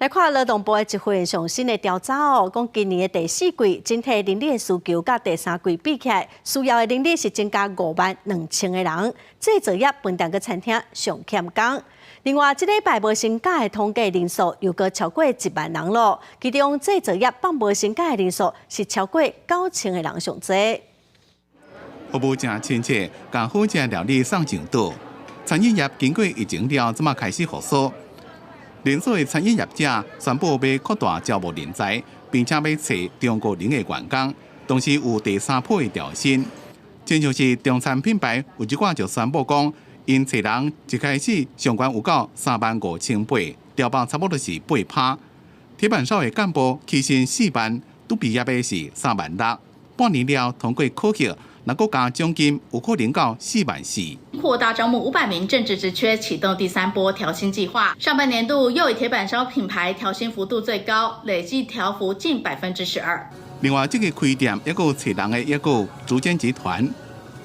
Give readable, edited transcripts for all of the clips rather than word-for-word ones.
來看勞動部的一份上新的調查哦，講今年的第四季整體人力的需求佮第三季比起來，需要的人力是增加5萬2千個人。製造業、飯店佮餐廳上欠工。另外，這禮拜無薪假的統計人數又閣超過1萬人囉。其中製造業放無薪假的人數是超過9000個人上濟。服務誠親切，共好食料理送上桌。餐飲業經過疫情了，這馬開始復甦。連鎖的餐飲業者宣布欲擴大招募人才，並且欲揣中國人的員工，同時有第三波的調薪。親像是中餐品牌有一寡就宣布講，𪜶揣人一開始上懸有到3萬5千八，調幅差不多是8趴。鐵板燒的幹部起薪4萬，拄畢業的是3萬6，半年了通過考核，若閣加獎金，有可能到4萬4。擴大招募500名正職職缺，啟動第三波調薪計劃。上半年度又以鐵板燒品牌調薪幅度最高，累計調幅近12%。另外，這个開店猶閣揣人的一個竹間集團，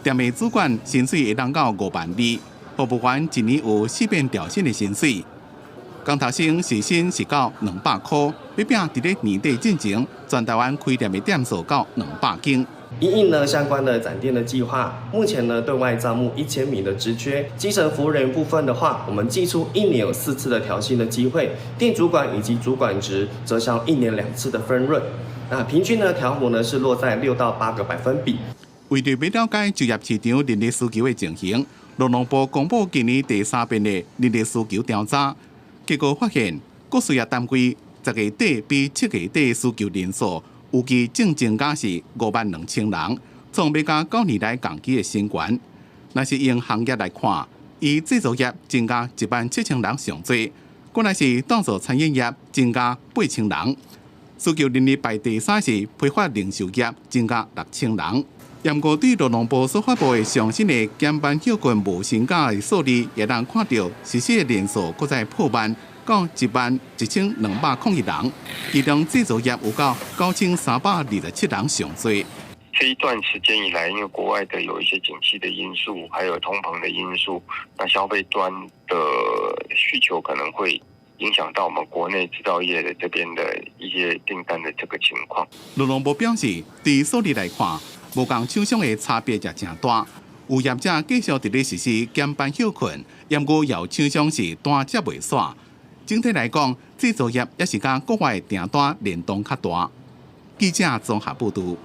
店的主管薪水會當到5萬2，服務員一年有四遍調薪的薪水。工讀生時薪是到200箍，欲拼佇咧年底進前，全台灣開店的店數到200間。因應呢相關的展店的計劃，目前呢對外招募1000名的職缺。基層服務人員部分的話，我們祭出一年有四次的調薪的機會，店主管以及主管職則享一年兩次的分潤。那平均呢調幅呢是落在6到8個百分比。為著欲了解就業市場人力需求的情形，勞動部公布今年第三遍的人力需求調查，結果發現各事業單位10月底比7月底需求人數，預計淨增加是5萬2千人，創欲加9年來同期的新高。若是用行業來看，以製造業增加1萬7千人上濟，過來是當做餐飲業增加8000人，需求人力排第三是批發零售業增加6000人。毋過對勞動部所發布的上新的減班歇睏無薪假的數字，會當看著實際的人數閣再破萬，到1萬1201人，其中製造業有到9327人上濟。這一段時間以來，因為國外的有一些景氣的因素，還有通膨的因素，那消費端的需求可能會影響到我們國內製造業的這邊的一些訂單的這個情況。勞動部表示，對數字來看，無仝廠商的差別也誠大。有業者繼續佇咧實施減班歇睏，毋過有廠商是單接袂煞。整體來講，製造業猶是佮國外訂單聯動較大。記者綜合報導。